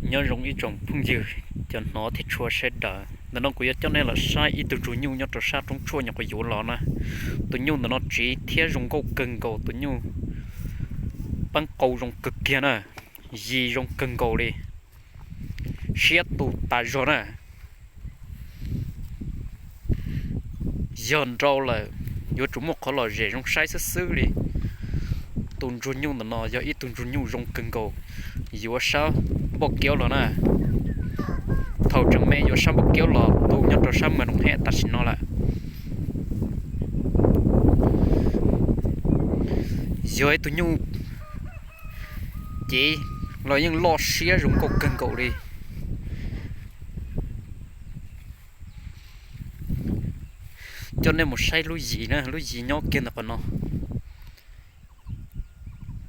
Nyob zoo ib tsoom phooj ywg, cov hnov thiab tshua sawv daws. Ntawm no kuv yuav coj nej los saib ib tug ntsuag nyuj nyob rau sab roob tshuaj nyuam qhuav yuav los na. Tus nyuj ntawm no tsiv thiab zoo nkauj kawg nkaus, tus nyuj peeb qau zoo kawg kiag na, yig zoo kawg nkaus li, siab tus tas zog na. Yog nrau lawm, yuav tsum muaj qhov lom zem zoo saib xwb xwb li. Tus ntsuag nyuj ntawm no yog ib tug ntsuag nyuj zoo kawg nkaus, yuav sab npauj kiaub los na. Thaum tseem me yuav sab npauj kiaub los tu nyob rau sab Mws Noom Hej tam sim no lawm. Yog ib tug nyuj cev los yeej loj siab zoo nkauj kawg nkaus li. Coj nej mus saib lub yim na, lub yim nyob kiag ntawm qhov no.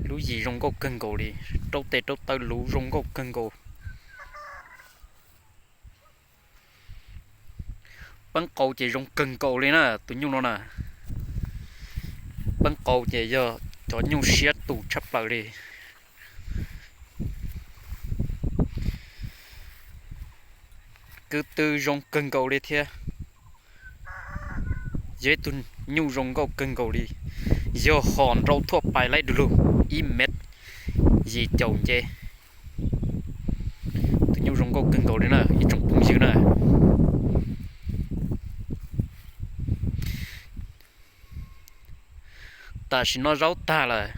Lub yim zoo nkauj kawg nkaus li, rau tes rau taw luv zoo nkauj kawg nkaus. Peeb qau ces zoo kawg nkaus li na, tus nyuj no na. Peeb qau ces yog cov nyuj siab tus tshaj plaws li. Kwv tw zoo kawg nkaus li thiab. Yog ib tug nyuj zoo nkauj kawg nkaus li, yog hom nrau thuaj pais laib du lug ib mev yim caum nce. Tus nyuj zoo nkauj kawg nkaus li na ib tsoom phooj ywg na. Tam sim no zaub tag lawm.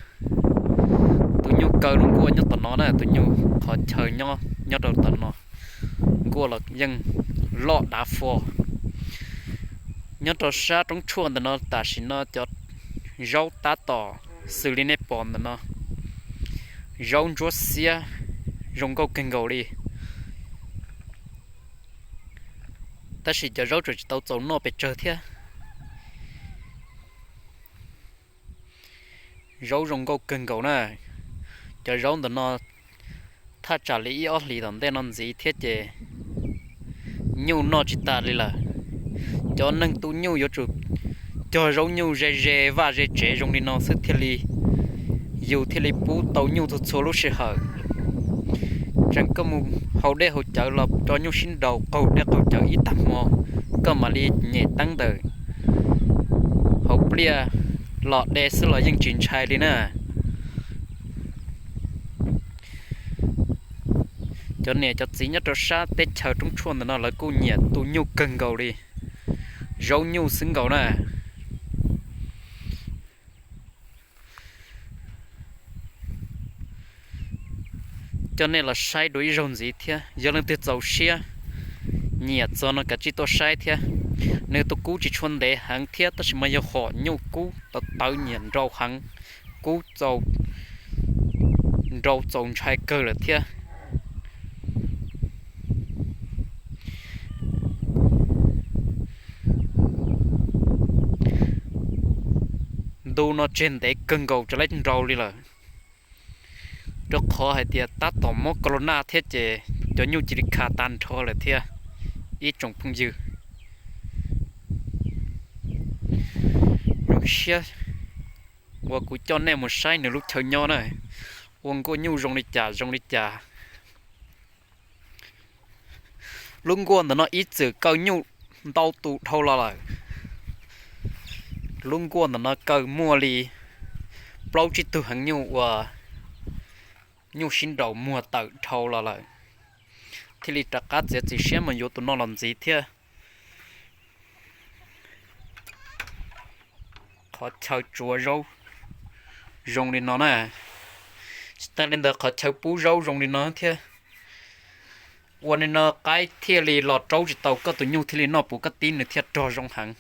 Tus nyuj kaw lub nkuaj nyob tom no na, tus nyuj qhov chaw nyob nyob rau tom no. Nkuaj los yeej loj dav fo. Nyob rau sab roob tshuaj ntawm no tam sim no cov zaub tab tom xws li nej pom ntawm no. Zaub ntsuab xiab zoo nkauj kawg nkaus li. Tab sis cov zaub tseem tsis tau txaus noj pes tsawg thiab. Zaub zoo nkauj kawg nkaus na. Cov zaub ntawm no thaj tsam li ib ob hlis tom ntej no ntxiv thiab ces nyuj noj tsis tas li lawm. Cov neeg tu nyuj yuav tsum cog zaub nyuj ze ze vaj ze tsev zoo li no xwb thiaj li, yus thiaj li pub tau nyuj txhua txhua lub sij hawm. Tseem koj mus haus dej haus cawv los tso nyuj sib nraus qaug dej qaug cawv ib tag hmo, koj mam li nyem teeb ntawm hauv pliaj los de xwb los yeej tsis ntshai li na. Cov niam cov txiv nyob rau sab teb chaws roob tshuaj ntawm no lawv kuj nyiam tu nyuj kawg nkaus li. Zaub nyuj xwb nkaus na. Coj nej los saib dua ib zaug ntxiv thiab, yog leej twg txaus siab nyiam txog no kav tsij tuaj saib thiab. Nws tus kub tsis tshua ntev heev thiab tab sis mas yog hom nyuj kub tawv tawv nyiam nrau heev, kub txaus nrau txaus ntshai kawg lawm thiab. Ntu no tseg ntev kawg nkaus tsis laib nrau li lawm, rau qhov hais tias tab tom mob corona thiab ces cov nyuj cia li kha tag nrho lawm thiab ib tsoom phooj ywg. Zoo siab uas kuv coj nej mus saib nws lub chaw nyob na, ua nkuaj nyuj zoo li cas zoo li cas. Lub nkuaj ntawm no ib txwm kaw nyuj ntau tus dhau los lawm. Lub nkuaj ntawm no kaw muaj li plaub tsib tug heev nyuj uas nyuj sib nraus muag tawm dhau los lawm, thiaj li rov qab txiav txim siab mus yuav tus no los ntxiv thiab. Qhov chaw tsuav zaub zoo li no na, tsis tas li ntawd qhov chaw pub zaub zoo li no thiab. Ua li no qaib thiaj li los raub tsis tau koj tus nyuj thiaj li noj puv koj tib nws thiaj rog zoo heev.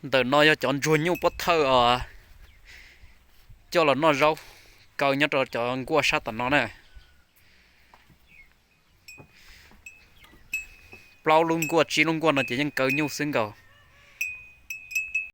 Ntawm no yog cov ntsuag nyuj pob thawj os, coj los noj zaub, kaw nyob rau cov nkuaj sab tom no na. Plaub lub nkuaj tsib lub nkuaj no ces yeej kaw nyuj xwb nkaus.